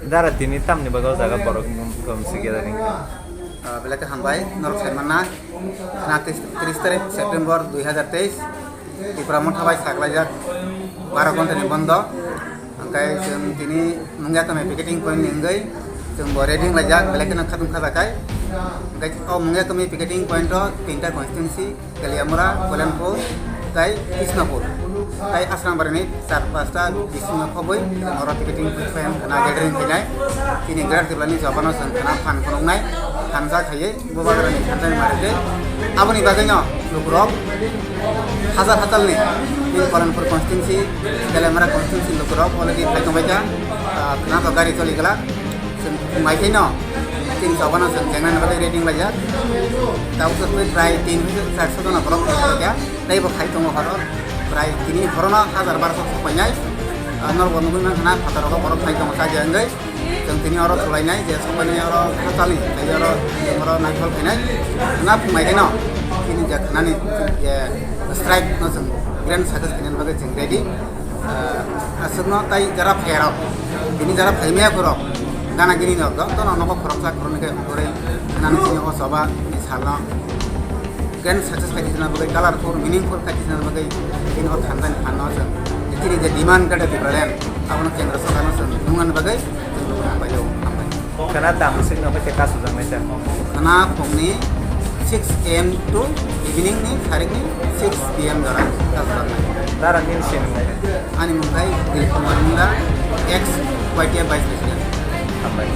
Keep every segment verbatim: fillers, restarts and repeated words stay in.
Dara tini tamni bagwi o jaga borok kom se gathering kha. Ah, belai khe hambai, norok sai manna. Khna tris, tris tarik September dui hazar teis, Tipra Motha bai saklaijak baro ghonta ni bondo. Hwnkhe chwng tini Mungia Kami picketing point ni wngwi chwng bo ready wnglaijak, belai kheno khatung khajakhai. Hwnkhe o Mungia Kami picketing point o tinta constituency, Kaliamura, Koilanpur, tei Krishnapur, tei Asrambari ni char pasta bisingo khobwi oro picketing point khna gathering khainai. Chini Greater Tipraland ni jobano chwng khna phan phunuknai, thansa khaiwi Bubagrani thansa ni mari tei aboni bagwino lukurok hajar hajar ni tini Koilanpur constituency, Kaliamura constituency lukurok already phai tongbaikha, ah, khna to gari choli glak. Chwng mai khe no, chini jobano chwng jengnani bagwi ready wnglaijak. Tabuk chwng prai tin hwnkhe char sho jona borok phai kha. Tei bo khai tongo horo. Prai tini horono hajar barso sok painai. Ah, norok bo nugwi mankha na phataro borok khai tongo chaja wngwi. Chwng tini oro thulainai je sok painai oro hachali, tei oro, oro naithol khainai. Na phung mai khe no, chini je khnani je strike no chwng grand success khainani bagwi chwng ready. Ah, aswkno tai jara phaiyarok, bini jara phaimaya khorok, gana gini no, jotono nogo khoroksa khoroknwi khe hwnwi nani sini o choba ni salno grand success khai twijna bagwi, colorful, meaningful khai twijna bagwi, bini o thansa ni phan no chwng, chini je demand gada Tipraland, abono kendra sorkar no chwng nungna bagwi chwng hambai o, hambai. Khwna tamo swkno bai khe kasu jaknai ta? Khwna phungni six A M to evening ni tharikni six P M jora kasu jaknai. Dara nini se nung nai? Ani mung khai Dilip Kumar Munda, ex Y T F Vice President. Hambai.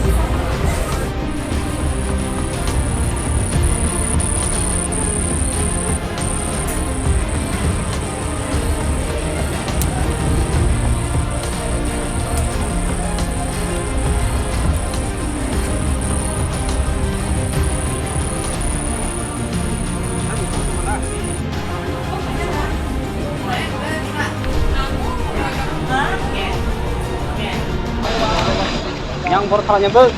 Yang bor khala nyambo.